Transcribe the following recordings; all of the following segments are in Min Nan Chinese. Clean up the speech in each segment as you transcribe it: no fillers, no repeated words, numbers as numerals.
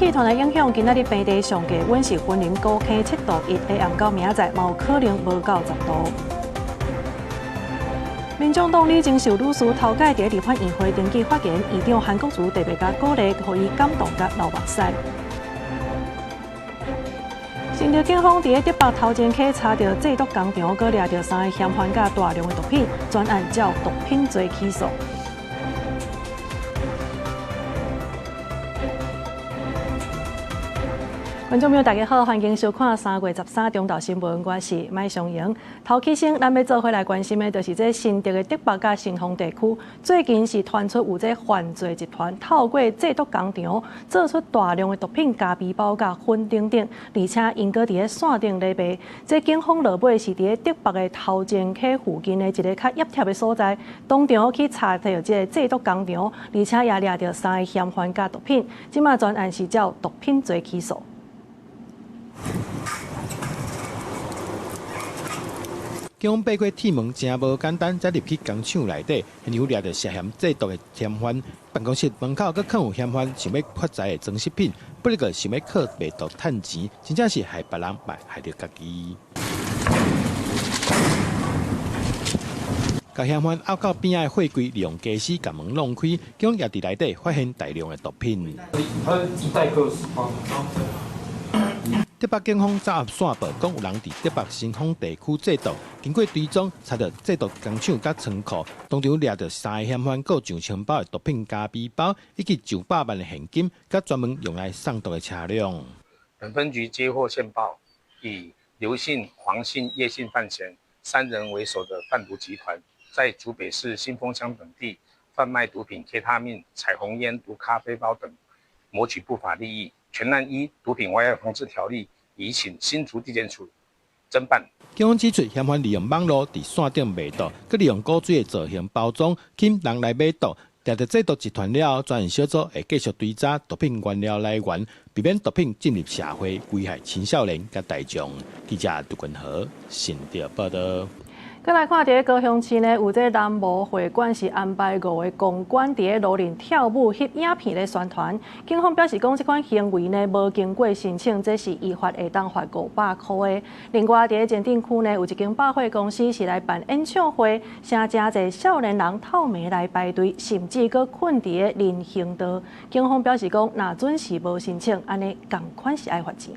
氣團的影響，今仔日平地上低溫是雲林高坑7度1，下暗到明仔載嘛有可能無到10度。民眾黨李鍾秀女士頭擺佇立法院會登記發言，院長韓國瑜特別共鼓勵，予伊感動佮流目屎。新竹警方佇咧竹北頭前溪查著製毒工廠，閣掠著三个嫌犯佮大量的毒品，全案照毒品罪起訴。觀眾朋友，大家好，歡迎收看3月13中晝新聞，我是麥尚瑩。頭起先，咱欲做伙來關心的，就是這新竹的竹北佮新豐地區，最近是傳出有這犯罪集團透過製毒工廠，做出大量的毒品咖啡包佮粉等等，而且𪜶閣佇咧線頂咧賣。這警方落尾是佇咧竹北的頭前溪附近的一个較挹貼的所在，當場去查著這个製毒工廠，而且也掠著三个嫌犯佮毒品。這馬全案是照毒品罪起訴。警方爬過鐵門誠無簡單，才入去工廠內底，現場掠著涉嫌製毒的嫌犯。辦公室門口閣囥有嫌犯想欲發財的裝飾品，不過想欲靠賣毒趁錢，真正是害別人，嘛害著家己。共嫌犯漚到邊仔的貨櫃，利用家私共門弄開，警方也佇內底發現大量的毒品。竹北警方早暗線報，講有人佇竹北新豐地區製毒，經過追蹤，查著製毒工廠佮倉庫，當場掠著三個嫌犯，閣上千包的毒品咖啡包，以及上百萬的現金，佮專門用來送毒的車輛。本分局接獲線報，以劉姓、黃姓、葉姓犯嫌三人為首的販毒集團，在竹北市新豐鄉等地販賣毒品 K 他命、彩虹煙、毒咖啡包等，謀取不法利益。全案依毒品危害防治條例，移請新竹地檢署偵辦。警方指出，嫌犯利用網路佇線頂賣毒，閣利用古錐的造型包裝，吸引人來買毒。掠著製毒集團了後，專案小組會繼續追查毒品原料來源，避免毒品進入社會，危害青少年佮大眾。記者杜君和新竹報道。閣來看佇咧高雄市呢，有這南無會館是安排五个公關佇咧路頂跳舞翕影片咧宣傳。警方表示講，這款行為呢無經過申請，這是依法會當罰500箍的。另外，佇咧前鎮區呢，有一間百貨公司是來辦演唱會，誠濟少年人透暝來排隊，甚至閣睏佇咧人行道。警方表示講，若準是無申請，按呢仝款是愛罰錢。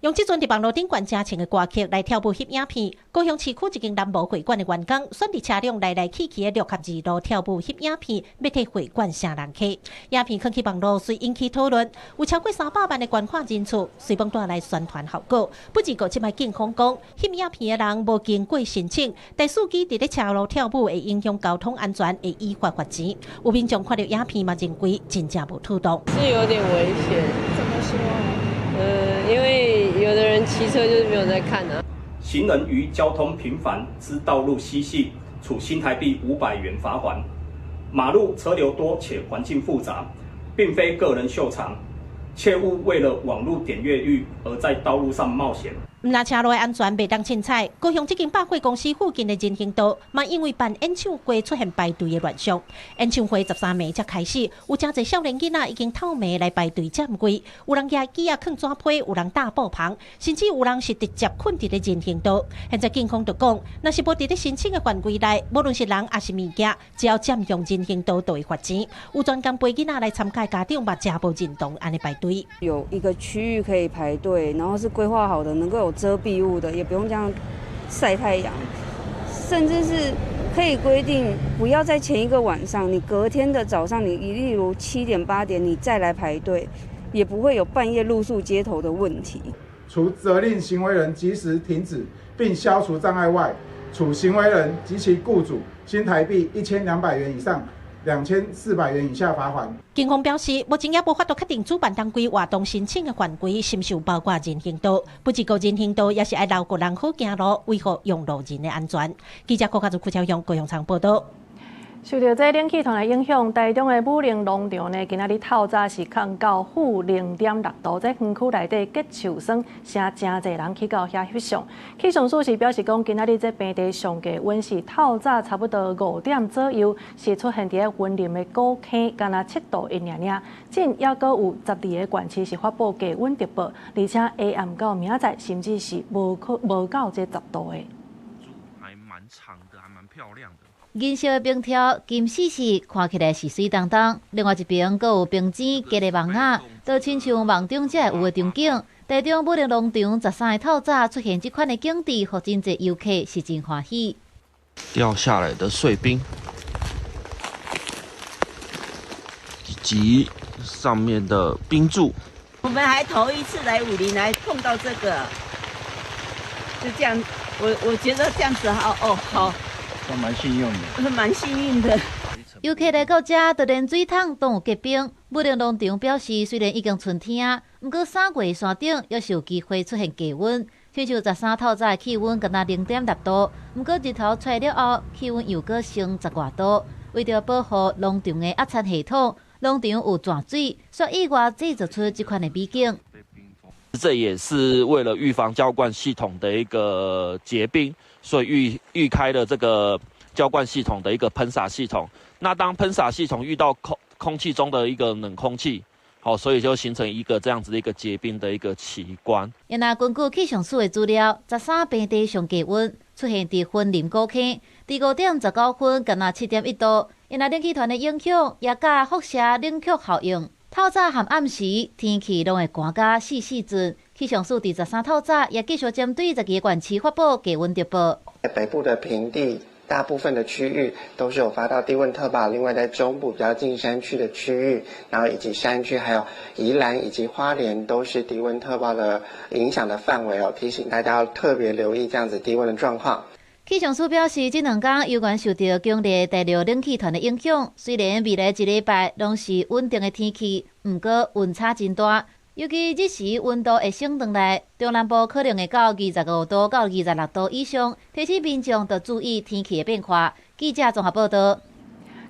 用這陣佇網路頂懸真情的歌曲來跳舞翕影片，高雄市區一間南無會館的員工選佇車輛來來去去的六合二路跳舞翕影片，欲替會館省人客。影片囥去網路，隨引起討論，有超過300萬的觀看人次，隨攏帶來宣傳效果。不過，這擺警方講，翕影片的人無經過申請，帶手機佇咧車路跳舞會影響交通安全，會依法罰錢。有民眾看著影片嘛，認為真正無妥當。是有點危險。怎麼說？因為有的人騎車就是沒有在看啊。行人於交通頻繁之道路嬉戲，處新台幣500元罰鍰。馬路車流多且環境複雜，並非個人秀場，切勿為了網路點閱率而在道路上冒險。毋但車路的安全袂當凊彩，高雄這間百貨公司附近的人行道，嘛因為辦演唱會出現排隊的亂象。演唱會13暝才開始，有誠濟少年囡仔已經透暝來排隊佔位，有人舉椅仔囥紙皮，有人搭布棚，甚至有人是直接睏佇咧人行道。現在警方就講，若是無佇咧申請的範圍內，無論是人抑是物件，只要佔用人行道，就會罰錢。有專工陪囡仔來參加家長嘛，誠無認同按呢排隊。有一個區域可以排隊，然後是規劃好的，能夠有遮蔽物的，也不用這樣曬太陽，甚至是可以規定不要在前一個晚上，你隔天的早上，你例如7點8點你再來排隊，也不會有半夜露宿街頭的問題。除責令行為人即時停止並消除障礙外，處行為人及其雇主新台幣1200元以上2400元以下罰鍰。警方表示，目前也無法度確定主辦單位活動申請的範圍是毋是有包括人行道。不過人行道也是愛留予人好行路，維護用路人的安全。記者郭家祖、郭超雄、高雄場報道。受著這冷氣團的影響，台中的武陵農場呢，今仔日透早是降到-0.6度，這園區內底結樹霜，誠誠濟人去到遐翕相。氣象署是表示講，今仔日這平地上低溫是透早差不多5點左右，是出現佇雲林的古坑，敢若7.1度爾爾。這猶閣有12個縣市是發布低溫特報，而且下暗到明仔載，甚至是無可無到這10度的。還蠻長的，還蠻漂亮的。銀色的冰條金絲絲，看起來是媠當當。另外一邊，閣有冰晶結的網仔，就親像夢中才會有的場景。台中武陵農場13日透早出現這款的景致，予真濟遊客是真歡喜。掉下來的碎冰，以及上面的冰柱。我們還頭一次來武陵來碰到這個，就這樣，我覺得這樣子好哦好。都蠻幸運的，蠻幸運的。遊客來到這，就連水桶攏有結冰。武陵農場表示，雖然已經春天，毋過3月山頂猶是有機會出現低溫。親像13透早的氣溫敢若0.6度，毋過日頭出來了後，氣溫又閣升10外度。為著保護農場的壓產系統，農場有泉水，煞意外製造出這款的美景。這也是為了預防澆灌系統的一個結冰，所以預開了這個澆灌系統的一個噴灑系統。那當噴灑系統遇到空氣中的一個冷空氣，好，所以就形成一個這樣子的一個結冰的一個奇觀。若根據氣象署的資料，13平地上低溫出現佇雲林古坑，佇5點19分，敢若7.1度。因為冷氣團的影響，也佮輻射冷卻效應。透早和暗時天氣攏會寒甲四四陣。氣象署佇13透早也繼續針對12個縣市發布低溫特報。北部的平地大部分的區域都是有發到低溫特報，另外在中部比較近山區的區域，然後以及山區，還有宜蘭以及花蓮都是低溫特報的影響的範圍哦，提醒大家要特別留意這樣子低溫的狀況。氣象署表示，這兩天猶原受著強烈大陸冷氣團的影響，雖然未來一禮拜攏是穩定的天氣，毋過溫差真大，尤其日時溫度會升轉來，中南部可能會到25度到26度以上，提醒民眾著注意天氣的變化。記者綜合報道。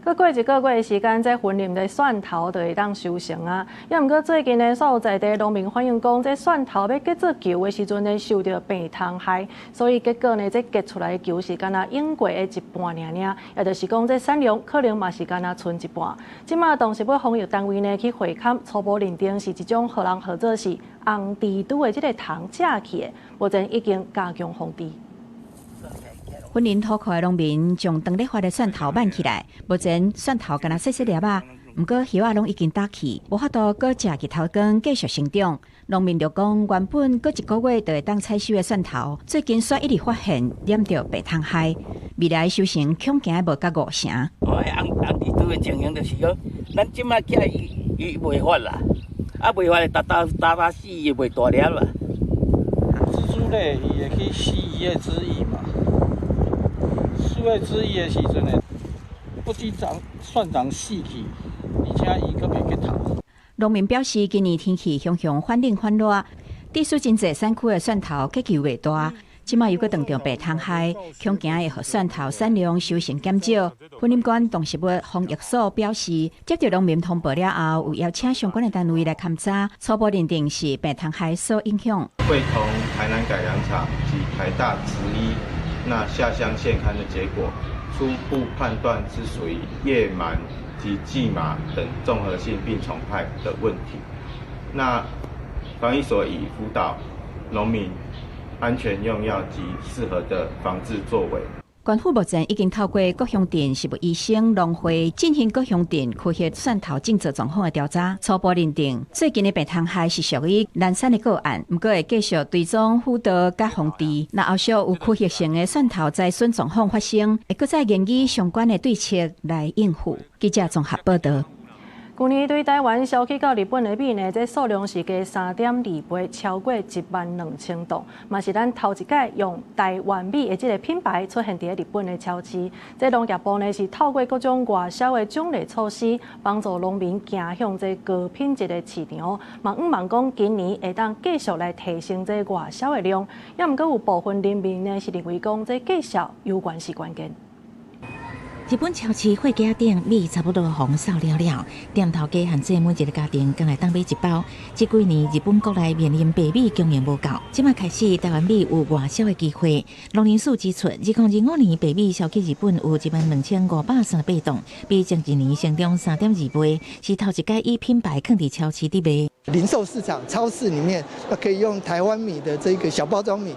閣過一個月的時間，這雲林的蒜頭就會當收成啊。猶毋過最近呢，煞有在地農民反映講，這蒜頭欲結做球的時陣呢，受著病蟲害，所以結果呢，這結出來的球是敢若蛹過的一半爾爾，也就是講，這產量可能嘛是敢若賰一半。這馬動植物防疫單位呢去會勘，初步認定是一種予人號做是紅蜘蛛的這个蟲食去的，目前已經加強防治。雲林土庫的農民將當咧發的蒜頭挽起來，目前蒜頭敢若細細粒仔，毋過葉仔攏已經焦去，無法度閣藉日頭光繼續成長。農民就講，原本閣一個月就會當採收的蒜頭，最近煞一直發現染著病蟲害，未來收成恐驚無佮五成。哦，紅紅蜘蛛的情形就是講，咱這馬起來伊伊袂發啦，啊袂發，焦焦焦焦死伊袂大粒啦。蜘蛛咧，伊會去吸伊的汁液嘛。吸的汁液的時陣呢，不止長蒜長死去，而且伊閣袂結頭。農民表示，今年天氣常常反冷反熱，致使真濟產區的蒜頭結球袂大，這馬又閣碰著病蟲害，恐驚會予蒜頭產量收成減少。雲林縣動植物防疫所表示，接著農民通報了後，有邀請相關的單位來勘查，初步認定是病蟲害所影響。會同台南改良場及台大植醫那下鄉現勘的結果，初步判斷是屬於葉蟎及薊馬等綜合性病蟲害的問題。那防疫所已輔導農民安全用藥及適合的防治作為。縣府目前已經透過各鄉鎮植物醫生農會進行各鄉鎮區域蒜頭種植狀況的調查，初步認定最近的病蟲害是屬於零散的個案，毋過會繼續追蹤輔導佮防治。若後續有區域性的蒜頭災損狀況發生，會閣再研擬相關的對策來應付。記者綜合報道。舊年對台灣銷去到日本的米呢，這數量是加3.2倍，超過1萬2千噸，嘛是咱頭一擺用台灣米的這个品牌出現佇日本的超市。這農業部呢是透過各種外銷的獎勵措施，幫助農民走向這高品質的市場。嘛，向望講今年會當繼續來提升這外銷的量。猶毋過有部分人民呢是認為講這價數猶原是關鍵。日本超市貨架頂米差不多予人掃了了，店頭家限制每一个家庭敢若會當買一包。這幾年日本國內面臨白米供應無夠，這馬開始台灣米有外銷的機會。農林署指出，2025年白米銷去日本有12,538噸，比前一年成長3.2倍，是頭一擺以品牌囥佇超市佇賣。零售市場超市裡面，可以用台灣米的這個小包裝米。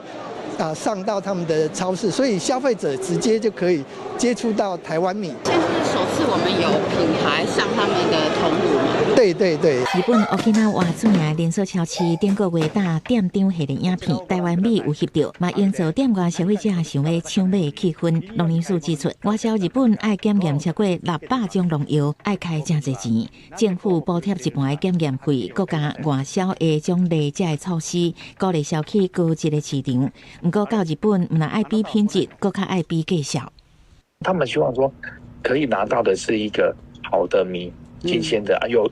啊，上到他們的超市，所以消費者直接就可以接觸到台灣米。現在是首次我們有品牌上他們的通路嘛？對對對。日本沖縄著名連鎖超市頂個月搭店長系列影片，台灣米有翕著，嘛營造店外消費者想欲搶買的氣氛。農林署指出，外銷日本愛檢驗超過600種農藥，愛開誠濟錢，政府補貼一半的檢驗費，閣加外銷會獎勵這个措施，鼓勵銷去高質的市場。毋過到日本，毋但愛比品質，閣較愛比價數。他們希望說，可以拿到的是一個好的米，新鮮的，又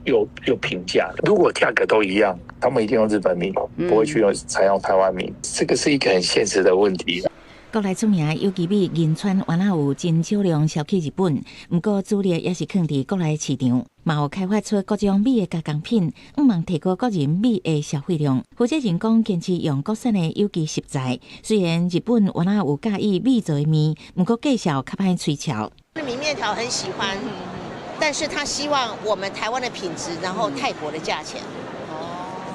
平價。如果價格都一樣，他們一定用日本米，不會去用採用台灣米。這個是一個很現實的問題。國內出名有機米銀川原來有真少量銷去日本，毋過主力也是囥佇國內市場，嘛有開發出各種米的加工品，向望提高國人米的消費量。負責人講，堅持用國產的有機食材，雖然日本原來有佮意米做的麵，毋過價數較歹吹俏。米麵條很喜歡，但是他希望我們台灣的品質，然後泰國的價錢。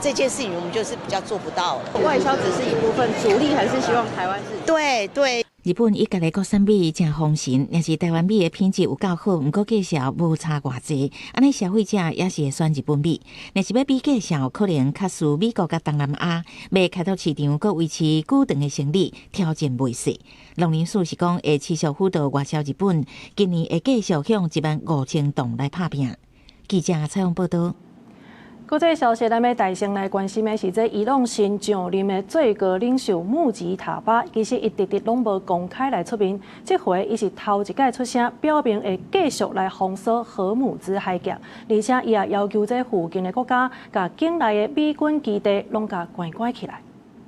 這件事情我們就是比較做不到了。外銷只是一部分，主力還是希望台灣是。對對。日本以家己國產米誠風神，若是台灣米的品質有夠好，毋過價數無差偌濟，按呢消費者也是會選日本米。若是欲比價數，可能較輸美國佮東南亞，欲開拓市場，閣維持久長的生意，挑戰袂細。農林署是講會持續輔導外銷日本，今年會繼續向15,000噸來拍拚。記者採訪報導。國際消息，咱欲帶先來關心的是，這伊朗新上任的最高領袖穆吉塔巴，其實伊直直攏無公開來出面。這回伊是頭一擺出聲，表明會繼續來封鎖荷姆茲海峽，而且伊也要求這附近的國家，共境內的美軍基地攏共關關起來。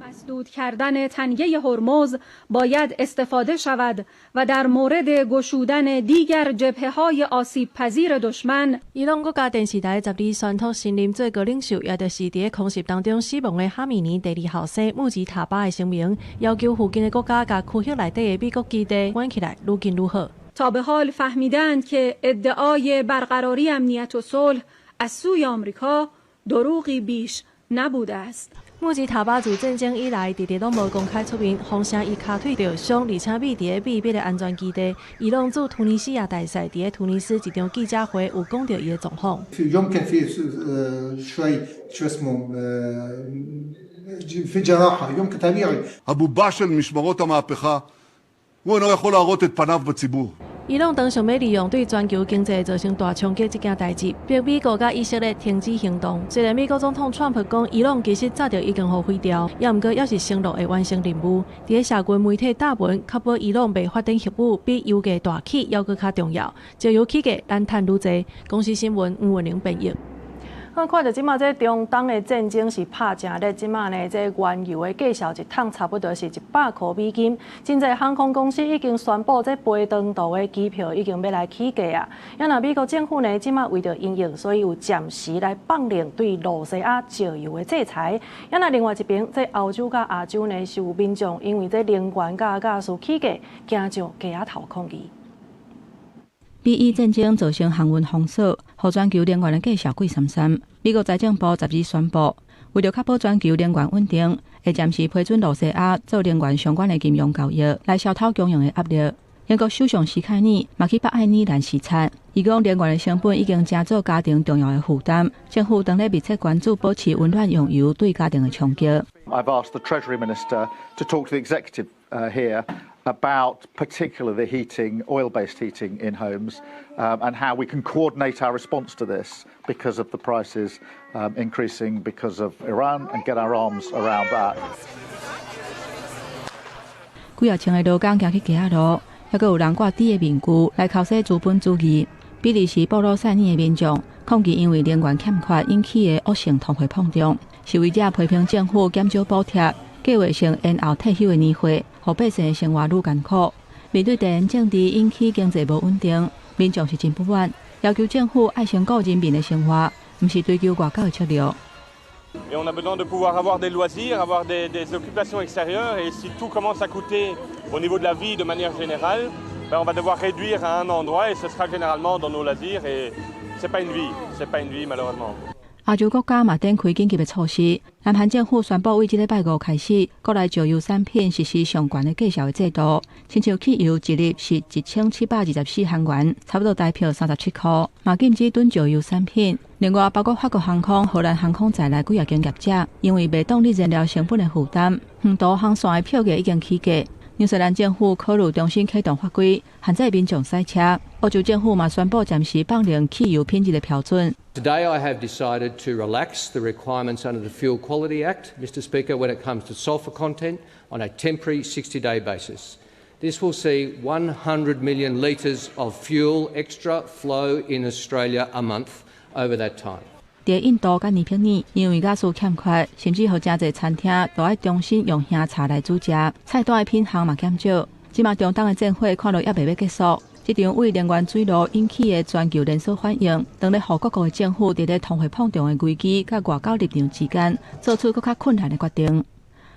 مسدود کردن تنگه هرمز باید استفاده شود و در مورد گشودن دیگر جبهه های آسیب پذیر دشمن 伊朗國家電視台12宣布新任最高領袖，也就是佇咧空襲當中死亡的哈米尼第二後生穆吉塔巴的聲明，要求附近的國家共區域內底的美國基地關起來，愈緊愈好。 تا به حال فهمیدند که ادعای برقراری امنیت و صلح از سوی آمریکا دروغی بیش نبوده است。穆吉塔巴自戰爭以來，直直攏無公開出面，風聲伊跤腿著傷，而且秘佇咧秘密的安全基地。伊朗駐突尼西亞大使佇咧突尼斯一場記者會有講著伊的狀況。 يمكن في شوي شو اسمه في جراحه يمكن طبيعي. הבובה של משמרות המהפכה, הוא אינו יכול להראות את פניו בציבור. 伊朗當想欲利用對全球經濟造成大衝擊這件代誌，逼美國佮以色列停止行動。雖然美國總統川普講伊朗其實早就已經予毀掉，也毋過猶是承諾會完成任務。佇咧社群媒體貼文，確保伊朗袂發展核武，比油價大起猶閣較重要。石油起價，咱趁愈濟。公視新聞吳文玲編譯。我看著這馬這中東的戰爭是拍誠熱，這馬呢這原油的價數一桶差不多是100箍美金。真濟航空公司已經宣布，這飛長途的機票已經欲來起價啊。啊若美國政府呢，這馬為著因應，所以有暫時來放緩對露西亞石油的制裁。啊若另外一邊，這歐洲佮亞洲呢，是有民眾因為這能源佮瓦斯起價，驚上街仔頭抗議。美伊戰爭造成航運封鎖，予全球能源的價數貴參參。美國財政部12宣布，為著確保全球能源穩定，會暫時批准露西亞做能源相關的金融交易，來消除供應的壓力。英國首相施凱爾嘛去北愛爾蘭視察，伊講能源的成本已經成做家庭重要的負擔，政府當咧密切關注保持溫暖用油對家庭的衝擊。 I've asked the Treasury Minister to talk to the executive here about particularly the heating, oil-based heating in homes, and how we can coordinate our response to this because of the prices increasing because of Iran and get our arms around that. 幾仔千个勞工行去街仔路，猶閣有人掛豬的面具來剾洗資本主義。比利時布魯塞爾的民眾抗議，因為能源欠缺引起的惡性通貨膨脹。示威者批評政府減少補貼，計劃性延後退休的年歲，予百姓的生活愈艱苦。面對地緣政治引起經濟無穩定，民眾是真不滿，要求政府愛先顧人民的生活，毋是追求外交的策略。 Et on a besoin de pouvoir avoir des loisirs, avoir des occupations extérieures. Et si tout commence à coûter au niveau de la vie de manière générale, ben on va devoir réduire à un endroit et ce sera généralement dans nos loisirs. Et c'est pas une vie, c'est pas une vie malheureusement. 亞洲國家嘛展開緊急的措施。南韓政府宣布，為這禮拜五開始，國內石油產品實施上懸的價數的制度。親像汽油一粒是1724韓元，差不多台票37箍。嘛禁止囤石油產品。另外，包括法國航空、荷蘭航空在內幾若間業者，因為袂當力燃料成本的負擔，長途航線的票價已經起價。紐西蘭政府考慮重新啟動法規，限制民眾駛車。澳洲政府嘛宣布暫時放寬汽油品質的標準。 Today I have decided to relax the requirements under the Fuel Quality Act, Mr Speaker, when it comes to sulphur content on a temporary 60-day basis. This will see 100 million litres of fuel extra flow in Australia a month over that time. 佇印度佮尼泊爾，因為瓦斯欠缺，甚至予誠濟餐廳都愛重新用香柴來煮食，菜單的品項嘛減少。這馬中東的戰火看落猶未欲結束，這場為能源水路引起的全球連鎖反應，當咧予各國的政府佇咧通貨膨脹的危機佮外交立場之間，做出閣較困難的決定。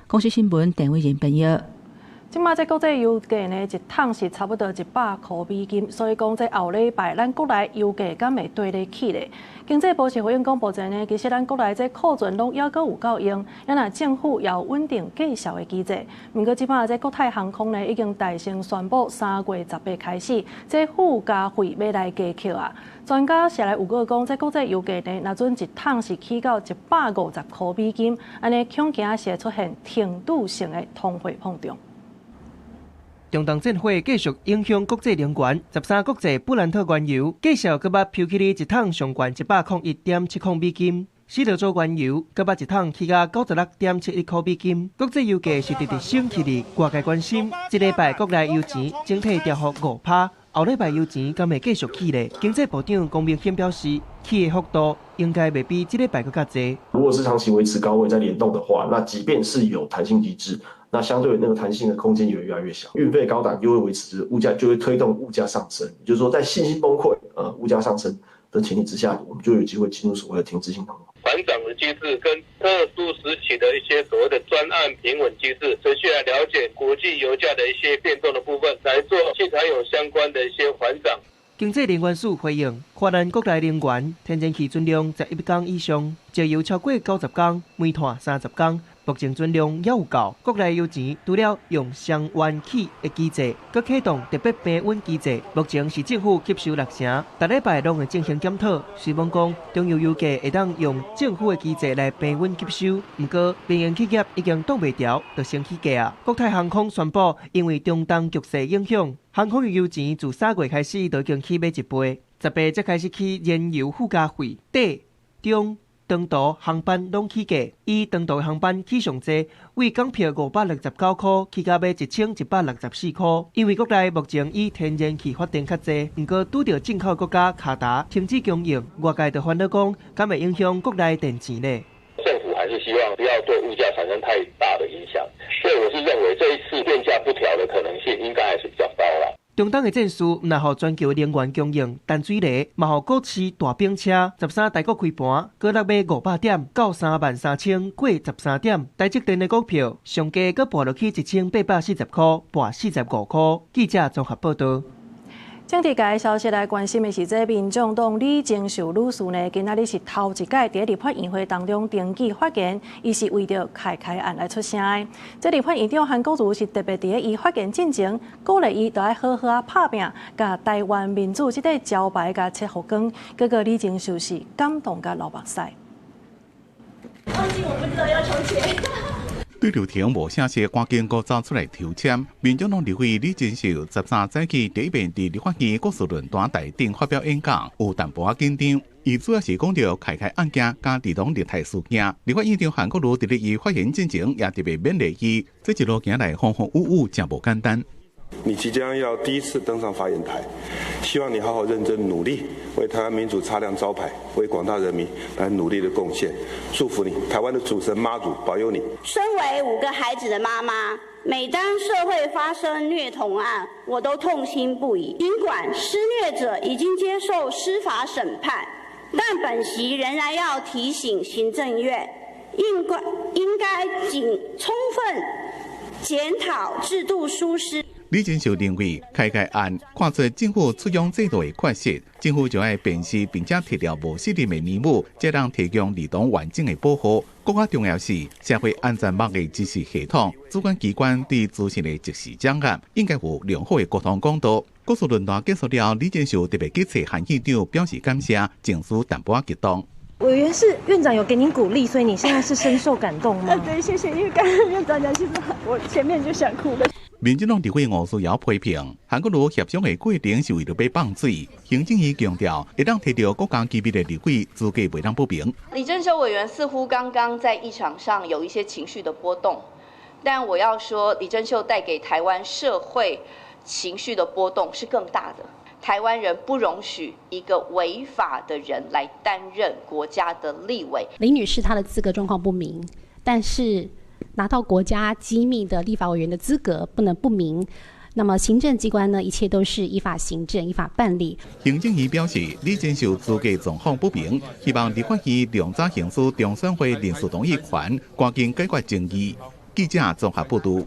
公視新聞鄭偉仁編譯。這馬這國際油價呢，一桶是差不多100箍美金，所以講這後禮拜咱國內油價敢會綴咧起咧？經濟部是回應講，目前呢，其實咱國內這庫存攏猶閣有夠用，啊若政府也有穩定價數的機制。毋過這馬這國泰航空呢，已經大聲宣布3月18開始，這附加費欲來加扣啊。專家是來預告講，這國際油價呢，若準一桶是起到150箍美金，按呢恐驚是會出現程度性的通貨膨脹。中東戰火繼續影響國際能源，13國際布蘭特原油價數閣捌飄起咧一桶上懸101.70美金，西德州原油閣捌一桶起價96.71箍美金。國際油價是直直升起咧，外界關心，這禮拜國內油錢整體調幅5趴，後禮拜油錢敢會繼續起咧？經濟部長龔明鑫表示，起的幅度應該袂比這禮拜閣較濟。如果是長期維持高位在聯動的話，那即便是有彈性機制，那相對那個彈性的空間也會越來越小，運費高檔又會維持物價，就會推動物價上升。也就是說，在信心崩潰、物價上升的前提之下，我們就有機會進入所謂的停滯性通膨。緩漲的機制跟特殊時期的一些所謂的專案平穩機制，持續來了解國際油價的一些變動的部分，來做汽柴油相關的一些緩漲。經濟能源署回應，跨咱國內能源天然氣存量11工以上，石油超過90工，煤炭30工。目前存量猶有夠，國內油錢除了用雙元起的機制，閣啟動特別平穩機制。目前是政府吸收六成，逐禮拜攏會進行檢討。希望講中油油價會當用政府的機制來平穩吸收，毋過民營企業已經擋袂牢，就先起價啊。國泰航空宣布，因為中東局勢影響，航空油錢自3月開始就已經起碼一倍，18才開始起燃油附加費，短、中、長途航班攏起價，以長途航班起上濟，為港票569箍起到欲1164箍。因為國內目前以天然氣發電較濟，毋過拄著進口國家卡達停止供應，外界就煩惱講，敢會影響國內電錢呢？政府還是希望不要對物價產生太大的影響，所以我是認為這一次電價不調的可能性應該還是比較高啦。中東的戰事，毋但予全球能源供應淡水螺，嘛予股市大崩車。13台股開盤，閣落欲500點，到33,000過13點。台積電的股票上低閣跋落去1840箍，跋45箍。記者綜合報道。政治界的消息來關心的是，這民眾黨李鍾秀女士呢，今仔日是頭一屆佇立法院會當中登記發言，伊是為著開開案來出聲的。這立法院長韓國瑜是特別佇咧伊發言進前，鼓勵伊著愛好好仔拍拚，共台灣民主這塊招牌共切予光。結果李鍾秀是感動共流目屎。忘記我不知道要抽籤。對流程無聲勢，趕緊閣走出來抽籤。民眾黨立委李鍾秀13早起第一遍佇立法院國事論壇台頂發表演講，有淡薄仔緊張。伊主要是講著開開案件佮地方立台事件。立法院長韓國瑜佇咧伊發言進前，也特別勉勵伊，這一路行來風風雨雨，誠無簡單。你即將要第一次登上發言台，希望你好好認真努力，為台灣民主擦亮招牌，為廣大人民來努力的貢獻。祝福你，台灣的主神媽祖保佑你。身為5個孩子的媽媽，每當社會發生虐童案，我都痛心不已。儘管施虐者已經接受司法審判，但本席仍然要提醒行政院，應該謹充分檢討制度疏失。李貞秀認為，開蓋案看出政府出養制度的缺失，政府就愛辨識並且剔掉無責任的義務，才能提供兒童完整的保護。更加重要是，社會安全網的支持系統，主管機關對資訊的及時掌握，應該有良好的溝通管道。國事論壇結束了，李貞秀特別去揣韓院長表示感謝，情緒淡薄仔激動。委員是院長有給您鼓勵，所以你現在是深受感動嗎？對，謝謝，因為剛剛院長講，其實我前面就想哭了。民進黨立委吳思瑤批評，韓國瑜協商的過程是為著欲放水。行政院強調，會當提著國家機密的立委資格袂當不明。李貞秀委員似乎剛剛在議場上有一些情緒的波動，但我要說，李貞秀帶給台灣社會情緒的波動是更大的。台灣人不容許一個違法的人來擔任國家的立委。林女士她的資格狀況不明，但是拿到國家機密的立法委員的資格不能不明。那麼行政機關呢，一切都是依法行政、依法辦理。行政院表示，李貞秀資格狀況不明，希望立法院量早行使中選會人事同意權，趕緊解決爭議。記者綜合報導。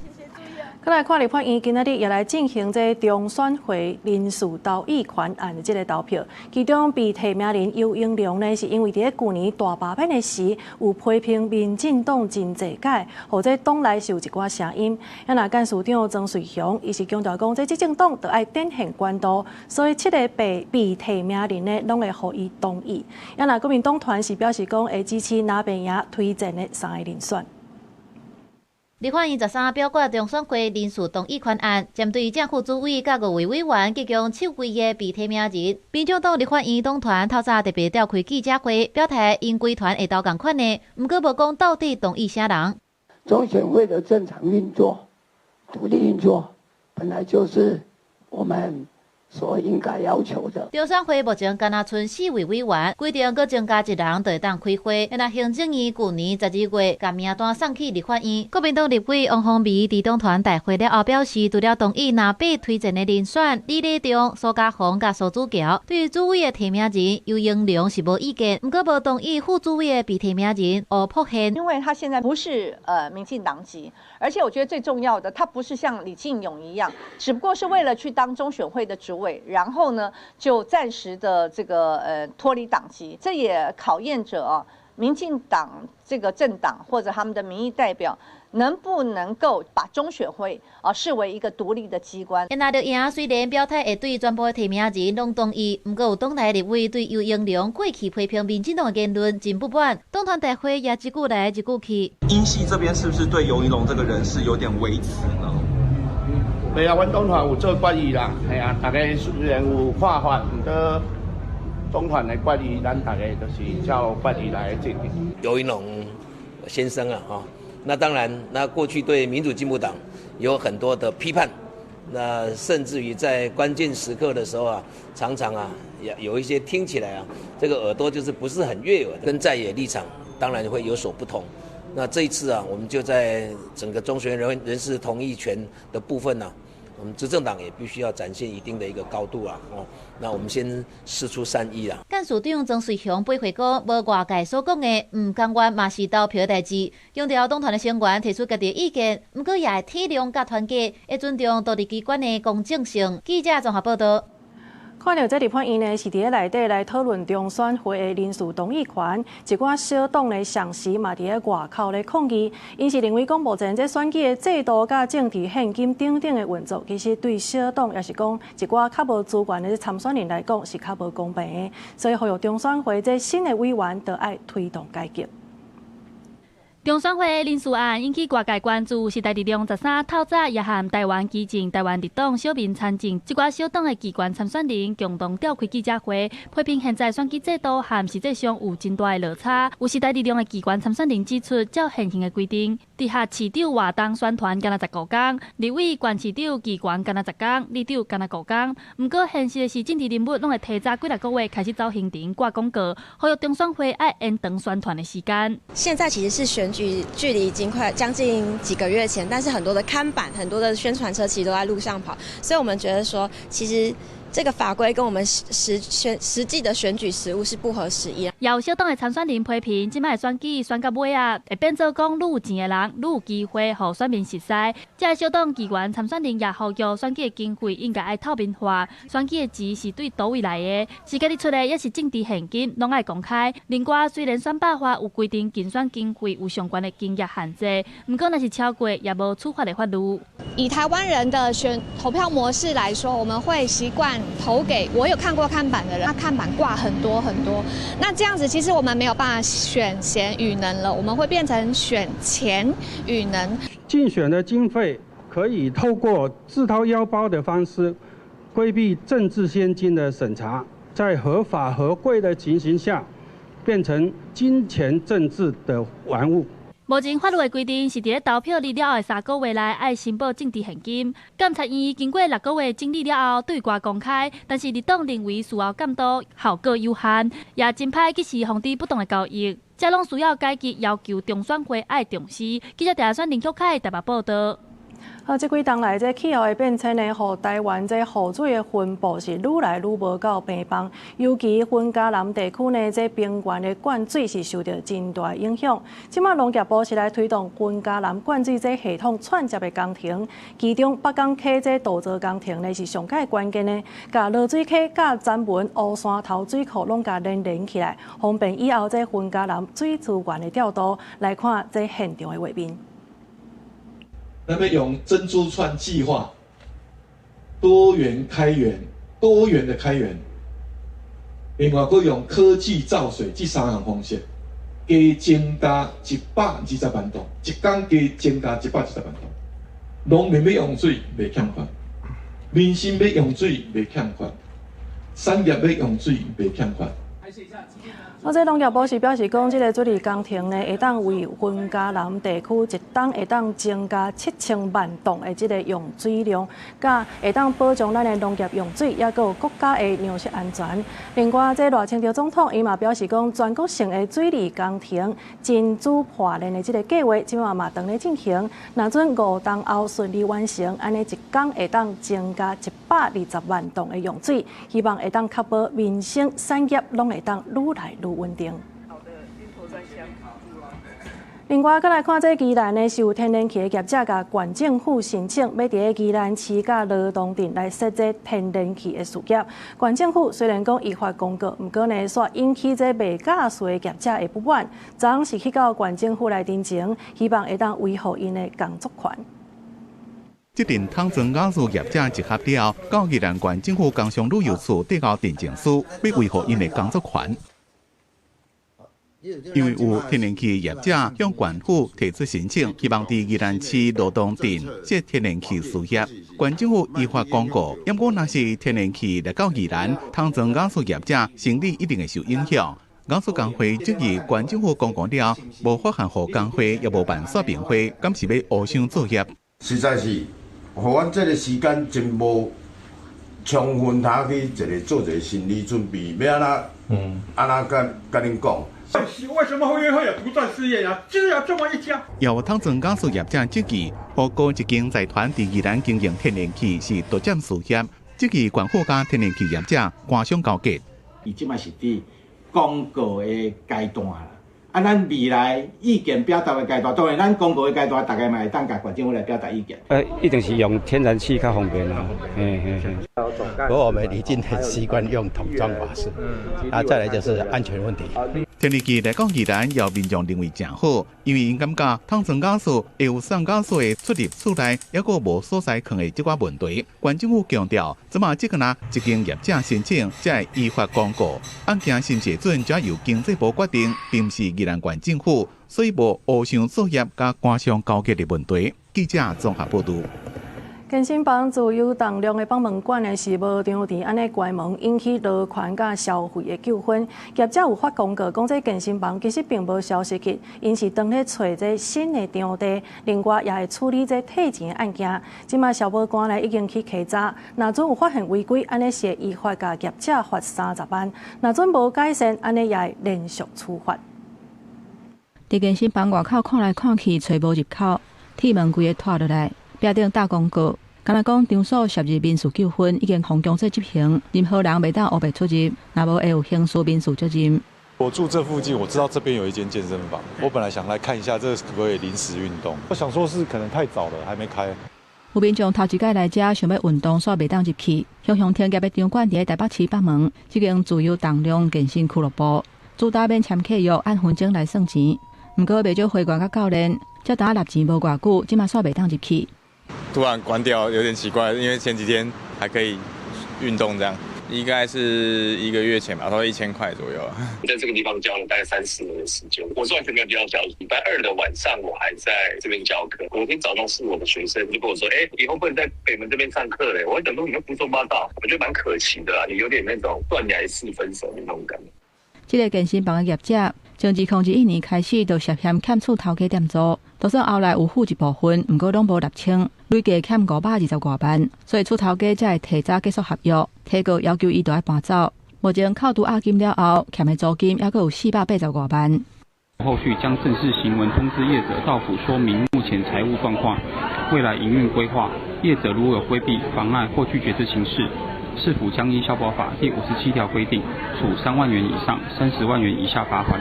閣來看立法院今仔日也來進行這中選會人事同意權案的這个投票，其中被提名人游盈隆呢，是因為佇咧舊年大罷免的時有批評民進黨真濟屆，予這黨內是有一寡聲音。啊，若幹事長莊瑞雄，伊是強調講，這執政黨著愛展現官度，所以七个被提名人呢，攏會予伊同意。啊，若國民黨團是表示講會支持林伯爺推薦的三个人選。立法院13表決中選會人事同意權案，針對正副主委佮五位委員提供手規个被提名人。民進黨立法院黨團透早特別召開記者會，表態𪜶規團會投仝款的，毋過無講到底同意啥人。中選會的正常運作、獨立運作，本來就是我們所應該要求的。中選會目前干焦賰四位委員，規定閣增加一人就會當開會。若行政院舊年12月共名單送去立法院，國民黨立委王鴻薇佇黨團大會了後表示，除了同意藍白推薦的人選李禮中、蘇嘉宏佮蘇子喬，對於主委的提名人游盈隆是無意見，毋過無同意副主委的被提名人吳璞憲。因為他現在不是民進黨籍，而且我覺得最重要的，他不是像李進勇一樣，只不過是為了去當中選會的主委，然後呢，就暫時的這個脫離黨籍，這也考驗着啊，民進黨這個政黨或者他們的民意代表能不能夠把中選會啊視為一個獨立的機關。藍綠營雖然表態會對全部的提名人攏同意，毋過有黨內立委對游盈隆過去批評民進黨的言論真不滿，黨團大會也一句來一句去。英系這邊是不是對游盈隆這個人士有點微詞呢？袂啊，阮黨團有做決議啦，係啊，大家雖然有看法，毋過黨團的決議，咱大家就是照決議來進行。游盈隆先生啊，哈，那當然，那過去對民主進步黨有很多的批判，那甚至於在關鍵時刻的時候啊，常常啊，也有一些聽起來啊，這個耳朵就是不是很悅耳，跟在野立場當然會有所不同。那這一次啊，我們就在整個中選人事同意權的部分呢，我們執政黨也必須要展現一定的一個高度啊，哦，那我們先釋出善意啦。幹事長莊瑞雄回回講，無外界所講的，毋甘願嘛是投票的代誌，強調黨團的成員提出家己的意見，毋過也會體諒佮團結，會尊重獨立機關的公正性。記者綜合報道。看著這立法院呢，是佇咧內底來討論中選會的人事同意權，一寡小黨的上時嘛佇咧外口咧抗議，𪜶是認為講目前這選舉的制度佮政治獻金等等的運作，其實對小黨抑是講一寡較無資源的參選人來講是較無公平的，所以呼籲中選會這新的委員著愛推動改革。中選會人事案引起外界關注，時代力量13透早也和台灣基進、台灣綠黨、小民參政這寡小黨的機關參選人共同召開記者會，批評現在選舉制度和實際上有真大的落差。有時代力量的機關參選人指出，照現行的規定，佇直轄市長活動宣傳敢若15工，立委、縣市長、議員敢若10工，里長敢若5工。毋過現實的是，政治人物攏會提早幾若個月開始走行程、掛廣告，呼籲中選會愛延長宣傳的時間。現在其實是選舉距離已經快將近幾個月前，但是很多的看板、很多的宣傳車其實都在路上跑，所以我們覺得說，其實這個法規跟我們實際的選舉實務是不合時宜。有小黨的參選人批評，這擺選舉選到尾仔，會變做講愈有錢的人愈有機會予選民熟似。這个小黨議員參選人也呼籲選舉的經費應該愛透明化，選舉的錢是對佗位來的，是家己出的，抑是政治獻金，攏愛公開。另外，雖然選罷法有規定競選經費有相關的金額限制，毋過若是超過，也無處罰的法律。以台灣人的選投票模式來說，我們會習慣投給我有看過看板的人，那看板掛很多很多，那這樣子其實我們沒有辦法選賢與能了，我們會變成選錢與能。競選的經費可以透過自掏腰包的方式規避政治獻金的審查，在合法合規的情形下，變成金錢政治的玩物。目前法律的規定是佇咧投票日了後的3個月內愛申報政治獻金。監察院經過6個月整理了後對外公開，但是綠黨認為事後監督效果有限，也真歹及時防止不當的交易。這攏需要改革，要求中選會愛重視。記者鄭選林旭凱台北報導。好，這幾冬來，這氣候的變遷呢，予台灣這雨水的分布是愈來愈無夠平方。尤其雲嘉南地區呢，這平原的灌水是受著真大影響。這馬農業部是來推動雲嘉南灌水這系統串接的工程，其中北港溪這導槽工程呢是上蓋關鍵的，共濁水溪、佮曾文烏山頭水庫攏共連連起來，方便以後這雲嘉南水資源的調度。來看這現場的畫面。咱欲用珍珠串計劃，多元開源，多元的開源，另外閣用科技造水，這三項方式，加增加120萬噸，一工加增加120萬噸。農民欲用水袂欠缺，民生欲用水袂欠缺，產業欲用水袂欠缺。我這農業部是表示講，這个水利工程呢，會當為雲嘉南地區一冬會當增加7000萬噸的這个用水量，佮會當保障咱的農業用水，抑閣有國家的糧食安全。另外，這賴清德總統伊嘛表示講，全國性的水利工程珍珠破鏈的這个計畫，這馬嘛當咧進行。若準5冬後順利完成，按呢一工會當增加120萬噸的用水，希望會當確保民生產業攏會當愈來愈穩定。另外，閣來看這宜蘭呢，是有天然氣的業者共縣政府申請，欲佇咧宜蘭市佮羅東鎮來設這天然氣的事業。縣政府雖然講已發公告，毋過呢，煞引起這賣瓦斯的業者的不滿。昨昏是去到縣政府來陳情，希望會當維護𪜶的工作權。這陣桶裝瓦斯業者集合了，到宜蘭縣政府工商旅遊處遞交陳情書，欲維護𪜶的工作權。因為有天然氣業者向縣府提出申請，希望佇宜蘭市羅東鎮設天然氣事業。縣政府依法公告，毋過若是天然氣來到宜蘭，桶裝瓦斯業者生理一定會受影響。瓦斯工會質疑縣政府公告了，無發函予工會，也無辦說明會，敢是欲烏箱作業？實在是，予阮這个時間真無充分通去一个做一个心理準備，欲按怎？按怎共恁講？為什麼會有獨佔事業呀？就要這麼一家。有桶裝瓦斯業者質疑，予高一間財團佇宜蘭經營天然氣是獨佔事業，質疑縣府佮天然氣業者官商勾結。伊這擺是佇公告的階段啦。啊，咱未來意見表達的階段，當然咱公告的階段，大家嘛會當共縣政府來表達意見。一定是用天然氣較方便啦。嘿嘿嘿。不過我們已經很習慣用桶裝瓦斯，啊，再來就是安全問題。天然氣來講，宜蘭有民眾認為誠好，因為𪜶感覺桶裝瓦斯會有送瓦斯的出入厝內，抑閣無所在囥的這寡問題。縣政府強調，這馬這個若一間業者申請，才會依法公告，案件是毋是准，才由經濟部決定，並毋是宜蘭縣政府，所以無烏箱作業佮官商勾結的問題。記者綜合報導。健身房自由重量的北門館呢是無場地按呢關門，引起勞權佮消費的糾紛。業者有發公告講，這健身房其實並無消失去，𪜶是當咧揣這新的場地，另外也會處理這退錢的案件。這馬消保官呢已經去稽查，若準有發現違規，按呢是會依法共業者罰30萬；若準無改善，按呢也會連續處罰。佇健身房外口看來看去，揣無入口，鐵門規个拖落來，壁頂貼公告。敢若講場所涉入民事糾紛，已經予強制執行，任何人袂當烏白出入，若無會有刑事民事責任。我住這附近，我知道這邊有一間健身房，我本來想來看一下，這個可不可以臨時運動？我想說是可能太早了，還沒開。有民眾頭一擺來遮想欲運動，煞袂當入去。雄雄停業的場館佇咧台北市北門，這間自由重量健身俱樂部，主打免簽契約，按分鐘來算錢。毋過袂少會員佮教練，才拄納錢無偌久，這馬煞袂當入去。突然關掉有點奇怪，因為前幾天還可以運動，這樣應該是一個月前吧，差不多1000塊左右。在這個地方教了大概3、4年的時間，我是完全沒有接到消息。禮拜二的晚上我還在這邊教課，隔天早上是我的學生就跟我說：“欸，以後不能在北門這邊上課嘞。”我想說你們胡說八道，我覺得蠻可惜的啦，也有點那種斷崖式分手那種感覺。這個健身房的業者從2021年開始就涉嫌欠厝頭家店租，就算後來有付一部分，毋過攏無納清，累計欠520外萬，所以厝頭家才會提早結束合約，提告要求伊著愛搬走。目前扣除押金了後，欠的租金猶閣有480外萬。後續將正式行文通知業者到府說明目前財務狀況、未來營運規劃。業者如有規避、妨礙或拒絕之情事，市府將依消保法第57條規定，處3萬元以上30萬元以下罰款。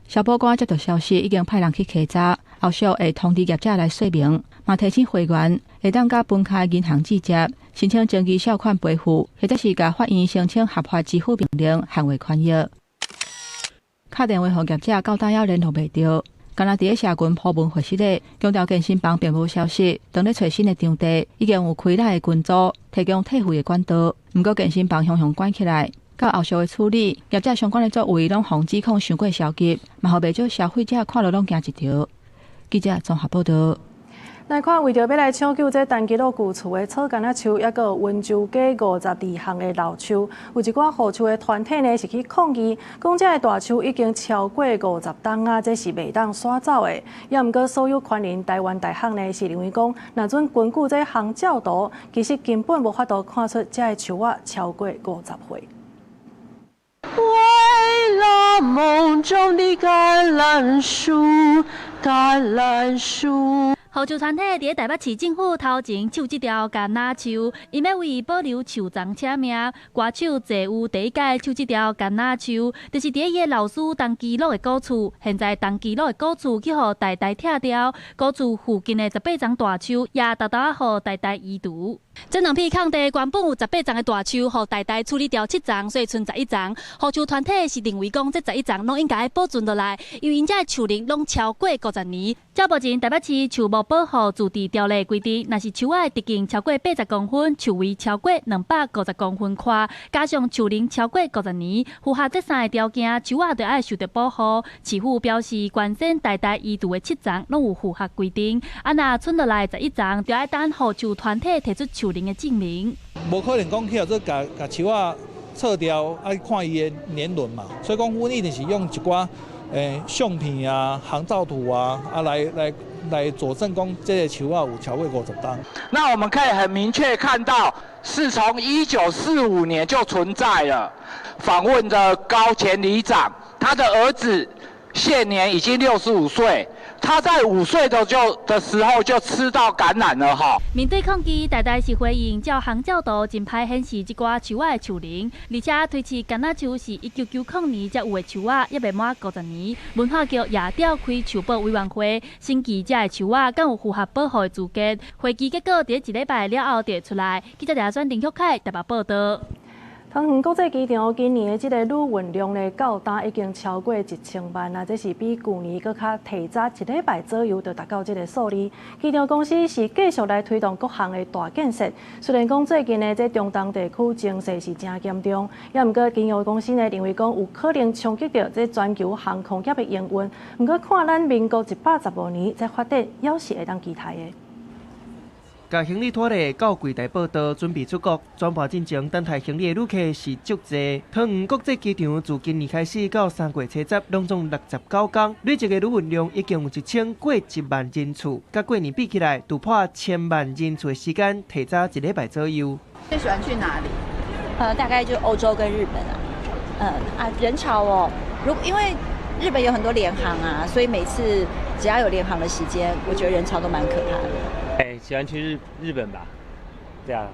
消保官接到消息，已經派人去稽查，後續會通知業者來說明，嘛提醒會員會當佮分開銀行借接，申請長期借款賠付，或者是共法院申請合法支付命令捍衛權益。敲電話予業者到今猶聯絡袂著，敢若佇咧社群 po 文回實咧，強調健身房並無消失，當咧揣新的場地，已經有開來的群組提供退費的管道，毋過健身房雄雄關起來。到後續的處理，業者相關的作為攏予指控傷過消極，嘛予袂少消費者看了攏驚一趒。記者綜合報導。來看，為著欲來搶救這陳吉樂舊厝的草柑仔樹，抑閣有溫州街52項的老樹，有一寡護樹的團體呢是去抗議，講這个大樹已經超過50冬啊，這是袂當徙走的。也毋過所有權人台灣大學呢是認為講，若準根據這航照圖，其實根本無法度看出這个樹仔超過50歲。為了夢中的橄欖樹，橄欖樹。護樹團體佇咧台北市政府頭前搶這條柑仔樹，𪜶欲為保留樹叢請命，歌手謝宇第一擺搶這條柑仔樹，就是佇咧伊的老師陳其祿的古厝。現在陳其祿的古厝去予台大拆掉，古厝附近的18叢大樹也沓沓仔予台大移除。這兩片空地原本有18叢的大樹，予台大處理掉7叢，所以賰11叢。護樹團體是認為講，這十一叢攏應該保存落來，因為𪜶這樹齡攏超過50年。照目前台北市樹木保護自治條例規定，若是樹仔的直徑超過80公分，樹圍超過250公分寬，加上樹齡超過五十年，符合這三個條件，樹仔就愛受著保護。市府表示，原先台大移除的七叢攏有符合規定，啊若賰落來11叢，就愛等護樹團體提出樹齡的證明。無可能講去予做共共樹仔撤掉，愛看伊的年輪嘛，所以講，阮一定是用一寡相片啊、航照圖啊，啊來來來佐證講這个樹仔有超過50冬。那我們可以很明確看到，是從1945年就存在了。訪問的高前里長，他的兒子現年已經65歲。他在5歲的就的時候就吃到感染了哈。面對抗議，台大是回應照航照圖真歹顯示這寡樹仔的樹齡，而且推測柑仔樹是1990年才有的樹仔，猶未滿50年。文化局也召開樹保委員會，審議這个樹仔敢有符合保護的資格。會議結果佇一禮拜了後就會出來。記者廖選林旭凱台北報導。桃園國際機場今年的這个旅運量呢，到今已經超過1000萬啊！這是比舊年閣較提早一禮拜左右就達到這个數字。機場公司是繼續來推動各項的大建設。雖然講最近呢，這中東地區情勢是誠嚴重，也毋過機場公司呢認為講有可能衝擊著這全球航空業的營運。毋過看咱民國115年這發展，猶是會當期待的。共行李妥咧，到櫃台報到，準備出國。轉盤進前等待行李的旅客是足濟。桃園國際機場自今年開始到3月70，攏總69工，累計的旅運量已經有1000過1萬人次，佮過年比起來，突破千萬人次的時間提早一禮拜左右。最喜歡去哪裡？大概就歐洲跟日本啊。人潮哦，因為日本有很多廉航啊，所以每次只要有廉航的時間，我覺得人潮都蠻可怕的。哎，喜歡去日本吧，對啊。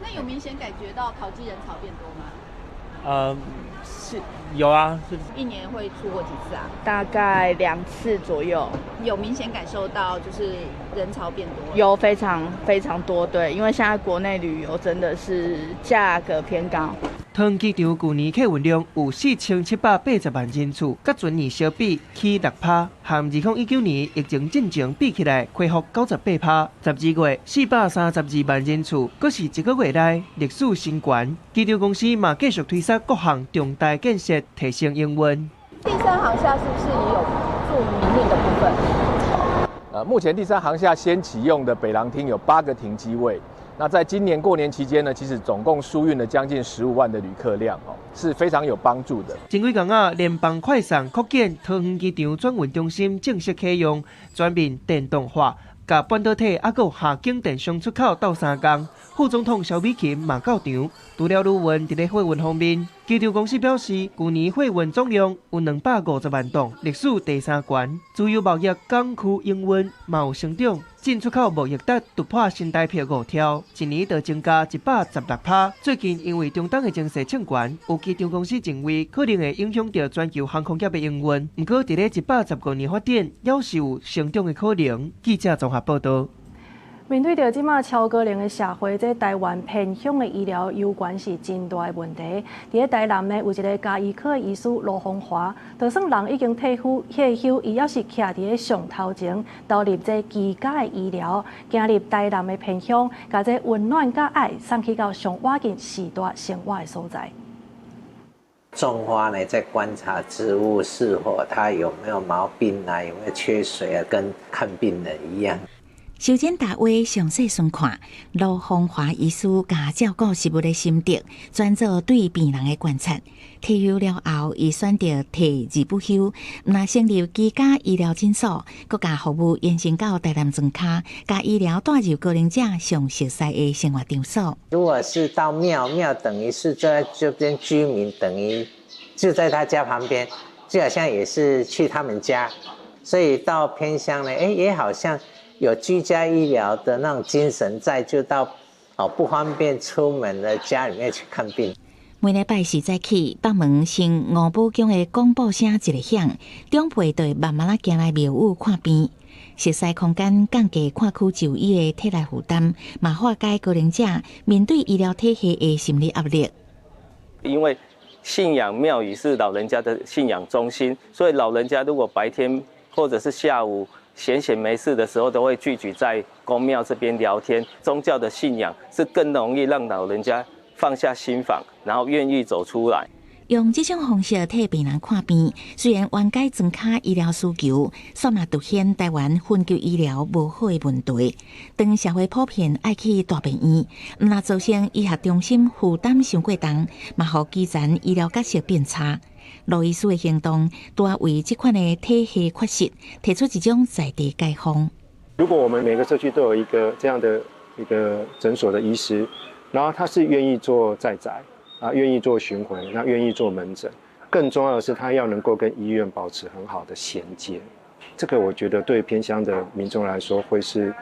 那有明顯感覺到桃機人潮變多嗎？是有啊。是。一年會出國幾次啊？大概2次左右。有明顯感受到就是人潮變多？有，非常非常多，對，因為現在國內旅遊真的是價格偏高。桃園機場舊年客運量有4780萬人次，佮前年相比起6趴，和2019年疫情進前比起來恢復98趴。12月432萬人次，閣是一個月內歷史新高。機場公司嘛繼續推捒各項重大建設，提升營運。第三航廈是不是也有做營運的部分？目前第三航廈先啟用的北廊廳有8個停機位。那在今年過年期間呢，其實總共輸運了將近15萬的旅客量，哦，是非常有幫助的。前幾工啊，聯邦快送擴建桃園機場轉運中心正式啟用，全面電動化，共半導體猶閣有下景電商出口鬥相共。副總統蕭美琴嘛到場，除了旅運，佇咧貨運方面，機場公司表示，舊年貨運總量有250萬噸，歷史第三懸。自由貿易港區營運嘛有成長，進出口貿易額突破新台幣5兆，一年就增加116趴。最近因為中東的情勢衝懸，有機場公司認為可能會影響著全球航空業的營運。毋過佇咧115年發展，猶是有成長的可能。記者綜合報導。面對著這馬超高齡的社會，這台灣偏鄉的醫療猶原是真大的問題。佇咧台南呢，有一个家醫科的醫師盧芳華，就算人已經退休退休，伊猶是徛佇咧上頭前，投入這居家的醫療，行入台南的偏鄉，共這溫暖佮愛送去到上倚近序大生活的所在。種花呢，在觀察植物是否它有沒有毛病啊，有沒有缺水啊，跟看病人一樣。修剪大話詳細詢看，盧芳華醫師共照顧植物的心得，專做對病人的觀察。退休了後，伊選擇退而不休，毋但成立居家醫療診所，閣共服務延伸到台南莊跤，共醫療帶入高齡者上熟悉的生活場所。如果是到廟，廟等於是在這邊居民，等於就在他家旁邊，就好像也是去他們家，所以到偏鄉呢，也好像有居家醫療的那種精神在，就到哦不方便出門的家裡面去看病。每禮拜四早起，北門新五寶宮的廣播聲一个響，長輩就會慢慢仔行來廟宇看病。熟悉空間降低跨區就醫的體力負擔，嘛化解高齡者面對醫療體系的心理壓力。因為信仰廟宇是老人家的信仰中心，所以老人家如果白天或者是下午閒閒沒事的時候，都會聚集在宮廟這邊聊天。宗教的信仰是更容易讓老人家放下心防，然後願意走出來。用這種方式替病人看病，雖然緩解莊跤醫療需求，煞嘛凸顯台灣分級醫療無好的問題。當社會普遍愛去大病院，毋但造成醫學中心負擔傷過重，嘛予基層醫療角色變差。盧醫師的行動，拄仔為這款的體系缺失提出一種在地解方。如果我們每個社區都有一個這樣的一個診所的醫師，然後他是願意做在宅啊，願意做巡迴，那願意做門診，更重要的是他要能夠跟醫院保持很好的銜接。這個我覺得對偏鄉的民眾來說會是，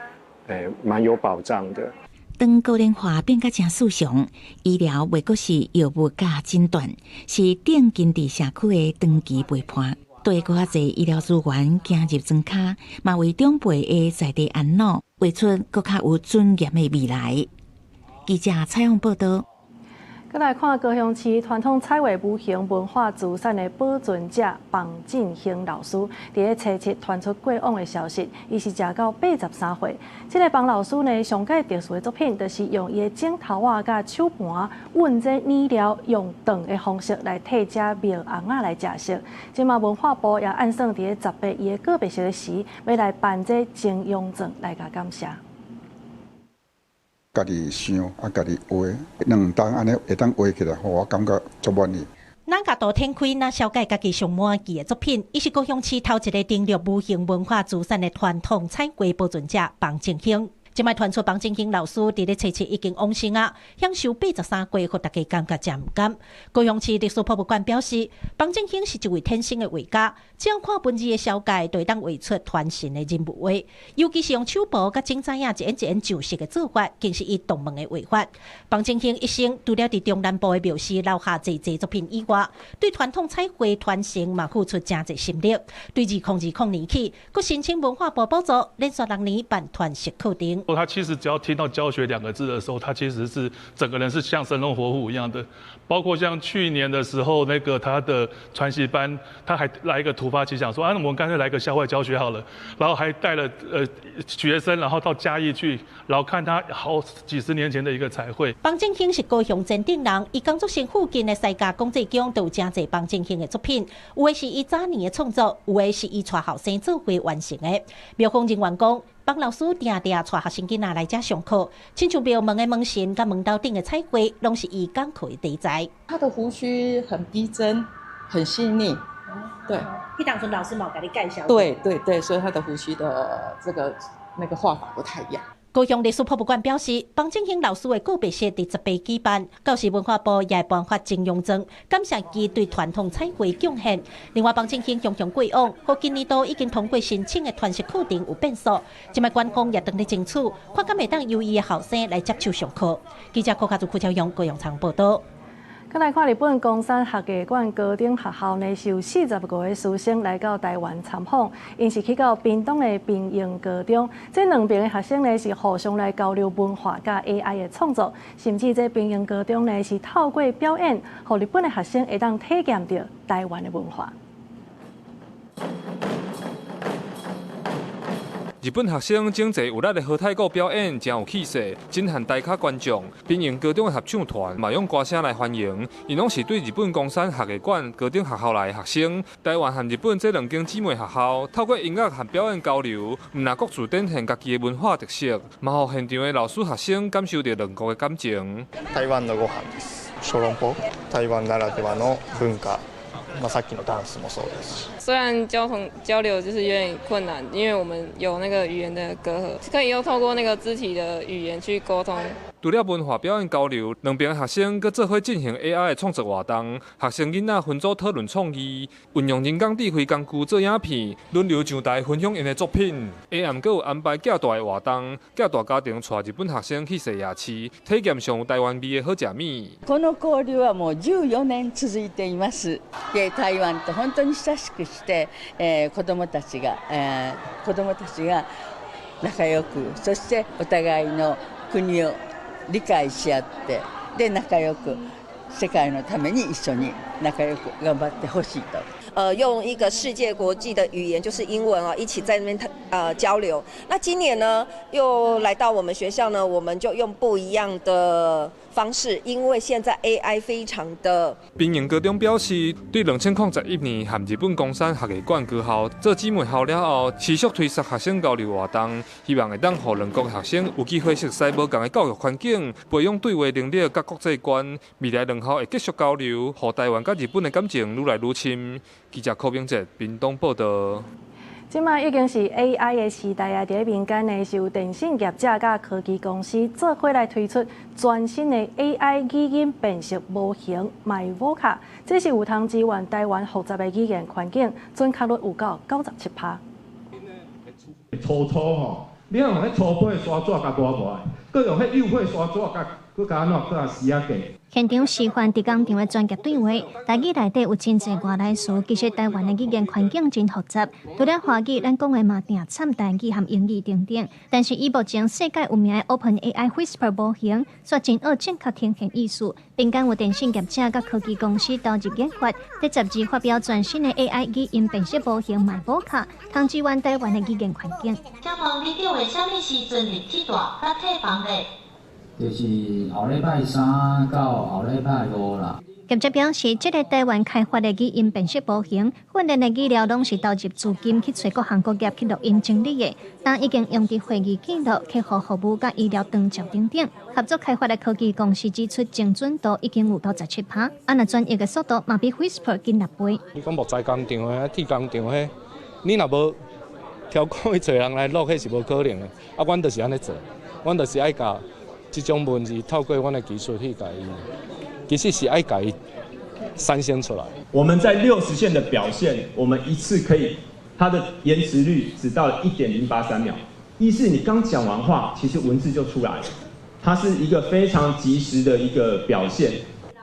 蠻有保障的。當高齡化變甲誠時常，醫療袂閣是藥物佮診斷，是奠根佇社區的長期陪伴。對閣較濟醫療資源行入莊跤，嘛為長輩的在地安老畫出閣較有尊嚴的未來。記者採訪報導。閣來看高雄市傳統彩畫無形文化資產的保存者房進興老師，佇咧初七傳出過往的消息，伊是食到83歲。這个房老師呢，上蓋特殊的作品，就是用伊的指頭仔佮手盤混這染料，用斷的方式來替這繆尪仔來食色。這馬文化部也按算佇咧10八伊的告別式時，欲來頒這精英獎來共感謝。家己想啊，家己畫，兩冬按呢會當畫起來，予我感覺足滿意。咱共圖展開，若紹介家己上滿意的作品。伊是高雄市頭一个登錄無形文化資產的傳統彩繪保存者房正興。這擺傳出房正興老師佇咧初七已經往生啊，享壽83歲，予大家感覺誠毋甘。高雄市歷史博物館表示，房正興是一位天生的畫家，只要看文字的紹介，就會當畫出傳神的人物畫。尤其是用手簿佮整紙仔一點一點上色的做法，更是伊獨門的畫法。房正興一生除了佇中南部的廟寺留下濟濟作品以外，對傳統彩繪傳承嘛付出誠濟心力。對2020年起，閣申請文化部補助，連續6年辦傳習課程。他其實只要聽到教學兩個字的時候，他其實是整個人是像生龍活虎一樣的。包括像去年的時候，那個他的傳習班，他還來一個突發奇想，說啊，我們乾脆來個校外教學好了。然後還帶了學生，然後到嘉義去，然後看他好幾十年前的一個彩繪。房正興是高雄前鎮人，伊工作室附近的西家公祭宮都有誠濟房正興的作品，有的是伊早年的創作，有的是伊帶後生做伙完成的。廟方人員講，房老師定定帶學生囡仔來遮上課，親像廟門的門神佮門頭頂的彩繪，攏是伊講課的題材。他的鬍鬚很逼真，很細膩。對。彼當陣老師嘛有共你介紹。對對對，所以他的鬍鬚的這個那個畫法不太一樣。高雄歷史博物館表示，房正興老師的告別式佇18舉辦，到時文化部也會頒發贈榮狀，感謝其對傳統彩繪貢獻。另外，房正興雄雄過往，予今年度已經通過申請的傳習課程有變數，這擺官方也當咧爭取，看敢會當由伊的後生來接手上課。記者柯卡祖、柯超勇、高雄場報道。閣來看日本岡山學藝館高等學校呢，是有45個師生來到台灣參訪，𪜶是去到屏東的屏榮高中。這兩邊的學生呢，是互相來交流文化佮 AI 的創作，甚至這屏榮高中呢，是透過表演，予日本的學生會當體驗著台灣的文化。日本學生整齊有力的和太鼓表演，誠有氣勢，震撼台跤觀眾。屏榮高中的合唱團嘛用歌聲來歡迎，𪜶攏是對日本岡山學藝館高等學校來的學生。台灣和日本這兩間姊妹學校，透過音樂和表演交流，毋但各自展現家己的文化特色，嘛予現場的老師學生感受著兩國的感情。台灣のご飯です。小籠包，台灣ならではの文化。那さっきのダンスもそうですし。雖然交通交流就是有點困難，因為我們有那個語言的隔閡，可以又透過那個肢體的語言去溝通。除了文化表演交流，兩邊學生閣做伙進行 AI 的創作活動。學生囡仔分組討論創意，運用人工智慧工具做影片，輪流上台分享𪜶的作品。下暗閣有安排寄大的活動，寄大家庭帶日本學生去踅夜市，體驗上有台灣味的好食物。この交流はもう14年続いています。で、台灣と本当に親しくして、子どもたちが仲良く、そしてお互いの國を理解し合って、で仲良く世界のために一緒に仲良く頑張ってほしいと。用一個世界國際的語言，就是英文啊，一起在那邊交流。那今年呢，又來到我們學校呢，我們就用不一樣的方式，因為現在 AI 非常的。屏榮高中表示，對2011年和日本岡山學藝館高校做姊妹校了後，持續推動學生交流活動，希望會當予兩國學生有機會熟悉無仝的教育環境，培養對話能力佮國際觀。未來兩校會繼續交流，予台灣佮日本的感情愈來愈深。記者柯明哲屏東報道。這擺已經是 AI 的時代啊！佇咧民間呢，是有電信業者佮科技公司做伙來推出全新的 AI 語音辨識模型 MyVoca，這是有通支援台灣複雜的語言環境，準確率有到97%。粗粗吼，你用彼粗皮的沙紙共磨磨，閣用彼幼皮沙紙共閣共按怎，閣共絲仔過。現場示範佇工場的專業對話，台語內底有真濟外來詞，其實台灣的語言環境真複雜。除了華語，咱講話嘛定摻台語和英語等等。但是以目前世界有名的 OpenAI Whisper 模型，卻真愛正確呈現意思。民間有電信業者佮科技公司投入研發，佇12發表全新的 AI 語音辨識模型 MyVoca，通支援台灣的語言環境。請問你叫的啥物時陣入去住佮退房咧？就是後禮拜三到後禮拜五啦。經業者表示，這个台灣開發的語音辨識模型，訓練的語料攏是投入資金去揣各行各業去錄音整理的，但已經用佇會議記錄、客戶服務佮醫療長照等等。合作開發的科技公司指出，精準度已經有到17%，啊若轉譯的速度嘛比 Whisper 緊6倍。你講木材工廠的、鐵工廠彼，你若無挑工去揣人來錄，彼是無可能的。啊，阮就是按呢做，阮就是愛共這種文字透過阮的技術去共伊，其實是愛共伊產生出來。我們在60線的表現，我們一次可以，它的延遲率只到了1.083秒。意思你剛講完話，其實文字就出來了，它是一個非常即時的一個表現。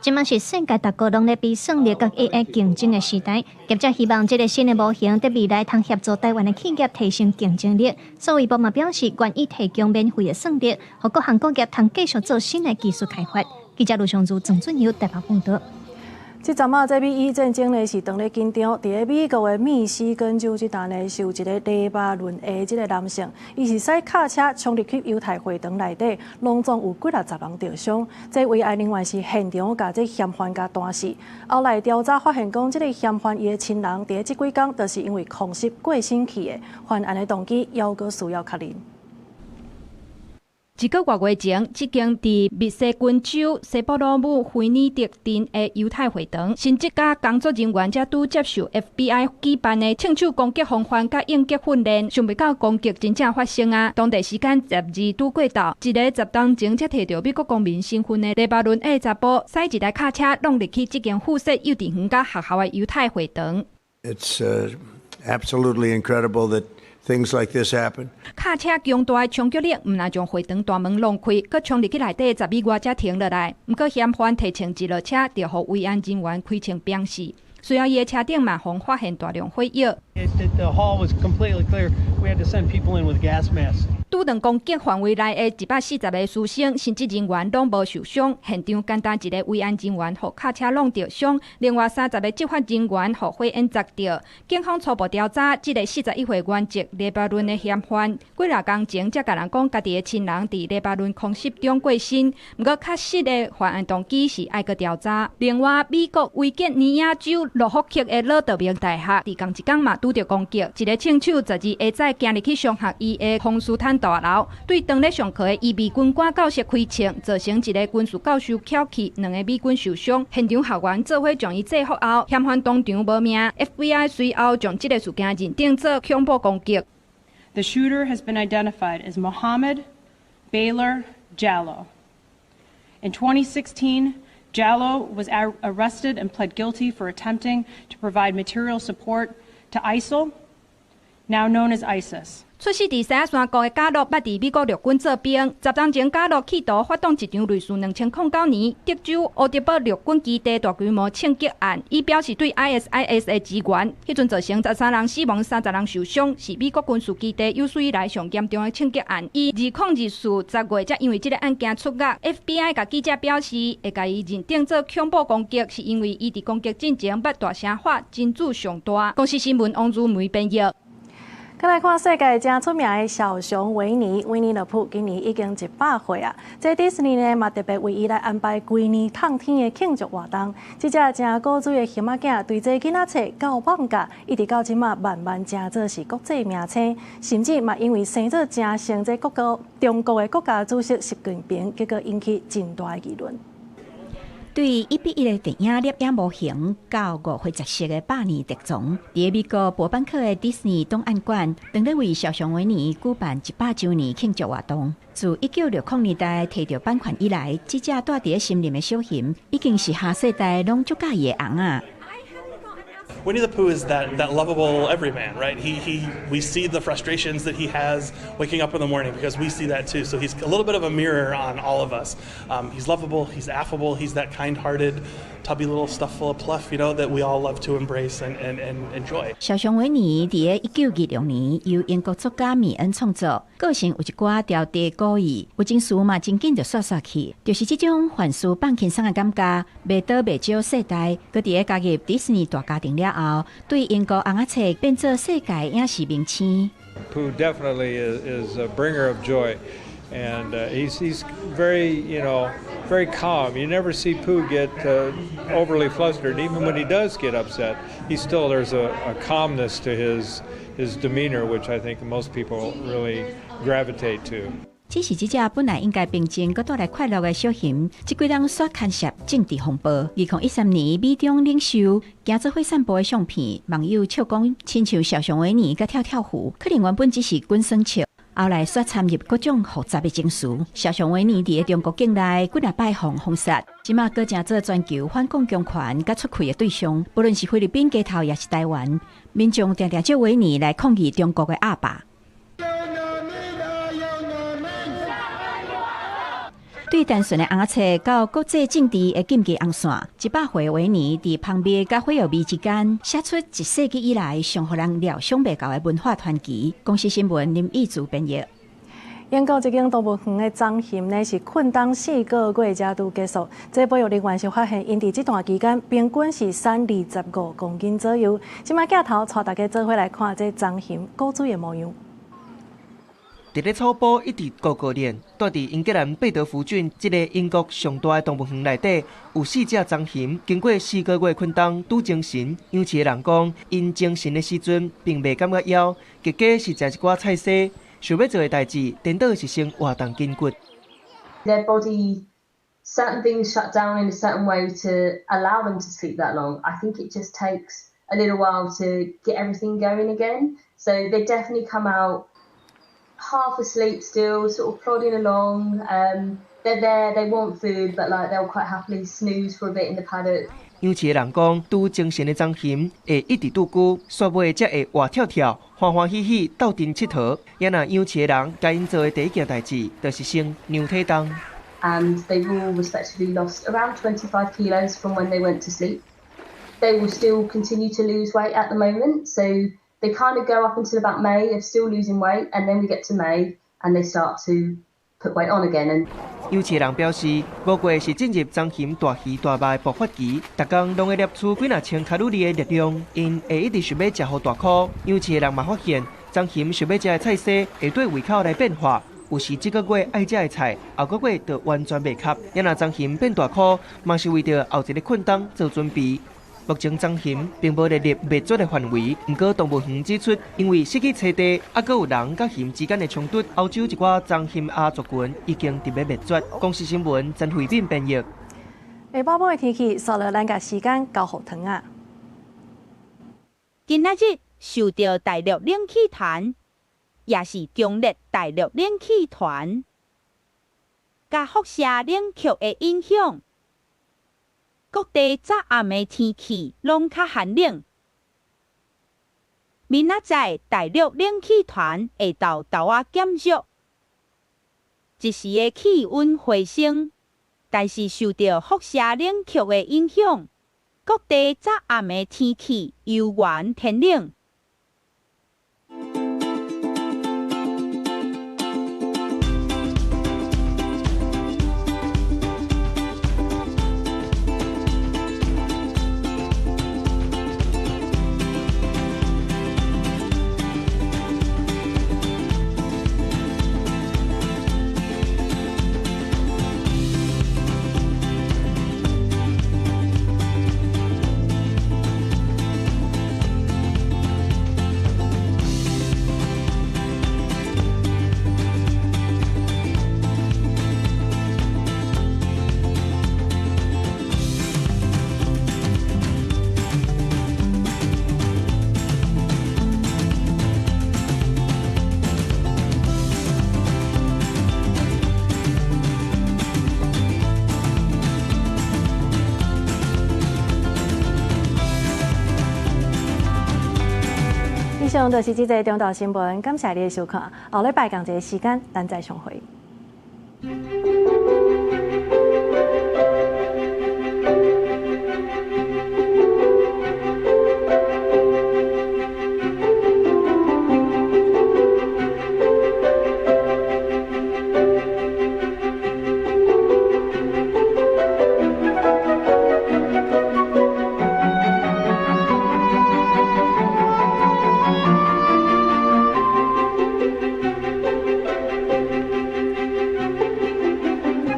這馬是世界各國攏咧比算力佮 AI 競爭的時代，業者希望這个新的模型佇未來通協助台灣的企業提升競爭力。數位部嘛表示，願意提供免費的算力，予各行各業通繼續做新的技術開發。記者盧尚如、鄭俊友台北報導。這陣仔，這美伊戰爭呢是當咧緊張。佇咧美國的密西根州這單呢，是有一个黎巴嫩的這个男性，伊是駛卡車衝入去猶太會堂內底，攏總有幾若十人著傷。這維安人員是現場共這嫌犯共彈死。後來調查發現講，這个嫌犯伊的親人佇咧這幾工，就是因為空襲過身去的。犯案的動機猶閣需要確認。一个外月前，這間佇密西根州西布魯姆菲尼德鎮的猶太會堂，神職佮工作人員才拄接受 FBI 舉辦的槍手攻擊防範佮應急訓練，想袂到攻擊真正發生啊！當地時間12拄過晝，一个10當前才提著美國公民身份的黎巴嫩裔查埔，駛一台卡車挵入去這間附設幼稚園佮學校的猶太會堂。 It's absolutely incredible that things like this happen. 卡車強大的衝擊力，毋但將會堂大門挵開，閣衝入去內底10米外才停落來。毋過嫌犯提槍一落車，就予維安人員開槍拚死。隨後伊的車頂嘛，予發現大量火藥。 The hall was completely clear. We had to send people in with gas masks. 拄斷攻擊範圍內的140個師生、神職人員攏無受傷，現場簡單一个維安人員予卡車挵著傷，另外30個執法人員予火焰砸著。警方初步調查，這个41歲原籍黎巴嫩的嫌犯，幾若工前才共人講家己的親人佇黎巴嫩空襲中過身，毋過確實的犯案動機是愛閣調查。另外，美國維吉尼亞州諾福克的魯德明大學，佇仝一工嘛拄著攻擊，一个槍手12下早行入去商學院的康斯坦大樓，對當咧上課的預備軍官教授開槍，造成一个軍事教授翹去，兩个美軍受傷。現場學員做伙將伊制服後，嫌犯當場無命。FBI 隨後將這个事件認定做恐怖攻擊。 The shooter has been identified as Mohammed Baylor Jalloh. In 2016, Jalloh was arrested and pled guilty for attempting to provide material support to ISIL, now known as ISIS. 出世佇獅仔山谷的賈洛，捌佇美國陸軍做兵。10當前，賈洛企圖發動一場類似2009年德州奧德堡陸軍基地大規模槍擊案，以表示對 ISIS 的支援。彼陣造成13人死亡、30人受傷，是美國軍事基地有史以來上嚴重的槍擊案。伊202410月才因為這个案件出獄。FBI 共記者表示，會共伊認定做恐怖攻擊，是因為伊佇攻擊進前捌大聲喊真主上大。公視新聞王如梅編譯。閣來看世界誠出名的小熊維尼，維尼樂普今年已經100歲啊！這迪士尼呢嘛特別為伊來安排規年透天的慶祝活動。這隻誠古錐的熊仔囝，對這囡仔冊到放假，一直到這馬慢慢成做是國際明星，甚至嘛因為生做誠像這國國中國的國家主席習近平，結果引起真大的議論。對1比1的電影攝影模型到5歲10色的百年特藏，佇美國伯班克的迪士尼檔案館，當咧為小熊維尼舉辦100週年慶祝活動。自1960年代提著版權以來，這隻蹛佇森林的小熊，已經是下世代攏足佮意的尪仔。 Winnie the Pooh is that lovable everyman, right? We see the frustrations that he has waking up in the morning because we see that too. So he's a little bit of a mirror on all of us. He's lovable, he's affable, he's that kind-hearted, tubby little stuff full of fluff that we all love to embrace and enjoy. 小熊維尼佇1926年由英國作家米恩創作，個性有一寡調皮古意，有陣時嘛真緊就煞煞去，就是這種凡事放輕鬆的感覺，袂多袂少世代，閣佇咧加入迪士尼大家庭了後，對英國尪仔冊變做世界影視明星。 Pooh definitely is a bringer of joy. And he's very, very calm. You never see Pooh get overly flustered. Even when he does get upset, he still there's a calmness to his demeanor, which I think most people really gravitate to. 只是這隻本來應該平靜、閣帶來快樂的小熊，這幾冬煞牽涉政治風暴。2013年，美中領袖行做伙散步的相片，網友笑講，親像小熊維尼佮跳跳虎，可能原本只是滾耍笑。後來煞參入各種複雜的情緒。小熊維尼佇咧中國境內幾若擺予封殺，這馬閣成做全球反共強權佮出氣的對象。無論是菲律賓街頭，抑是台灣，民眾定定借維尼來抗議中國的鴨霸。對單純的尪仔冊到國際政治的禁忌紅線，100歲維尼佇蜂蜜佮火藥味之間，寫出一世紀以來上予人料想袂到的文化傳奇。公視新聞林義祖編譯。英國這間動物園的棕熊呢，是困冬4個月才拄結束。這保育人員是發現，𪜶佇這段期間平均是瘦25公斤左右。這擺鏡頭帶大家做伙來看這棕熊古錐的模樣。佇咧草埔一直高高練，蹛佇英格蘭貝德福郡這個英國上大的動物園內底，有四隻棕熊，經過4個月困冬拄精神。養飼的人講，𪜶精神的時陣並袂感覺枵，結果是食一寡菜薒，想欲做的代誌，顛倒是先活動筋骨。 Their body, certain things shut down in a certain way to allow them to sleep that long. I think it just takes a little while to get everything going again. So they definitely come out half asleep still, sort of plodding along. They're there, they want food, but like they'll quite happily snooze for a bit in the paddock. 養飼的人講，拄精神的棕熊會一直拄龜，煞尾才會活跳跳、歡歡喜喜鬥陣𨑨迌。也若養飼的人共𪜶做的第一件代誌，就是先量體重。 And they've all respectively lost around 25 kilos from when they went to sleep. They will still continue to lose weight at the moment, so they kind of go up until about May of still losing weight, and then we get to May and they start to put weight on again. And 養飼人表示，5月是進入棕熊大魚大肉的爆發期，逐工攏會攝取幾若千卡路里的熱量，𪜶會一直想欲食予大箍。養飼的人嘛發現，棕熊想欲食的菜色會對胃口來變化，有時這個月愛食的菜，後個月就完全袂合。也若棕熊變大箍，嘛是為著後一个困冬做準備。目前棕熊並無列入滅絕的範圍，毋過動物園指出，因為失去棲地，猶閣有人佮熊之間的衝突，歐洲一寡棕熊亞族群已經佇欲滅絕。公視新聞曾慧敏編譯。下晡晡的天氣，煞落咱共時間交予糖仔。今仔日受著大陸冷氣團，也是強烈大陸冷氣團，佮輻射冷卻的影響。各地早暗的天氣攏較寒冷。明仔載大陸冷氣團會沓沓仔減弱，一時的氣溫回升，但是受著輻射冷卻的影響，各地早暗的天氣猶原天冷。以上就是這節中晝新聞，感謝你的收看。後禮拜仝一个時間，咱再相會。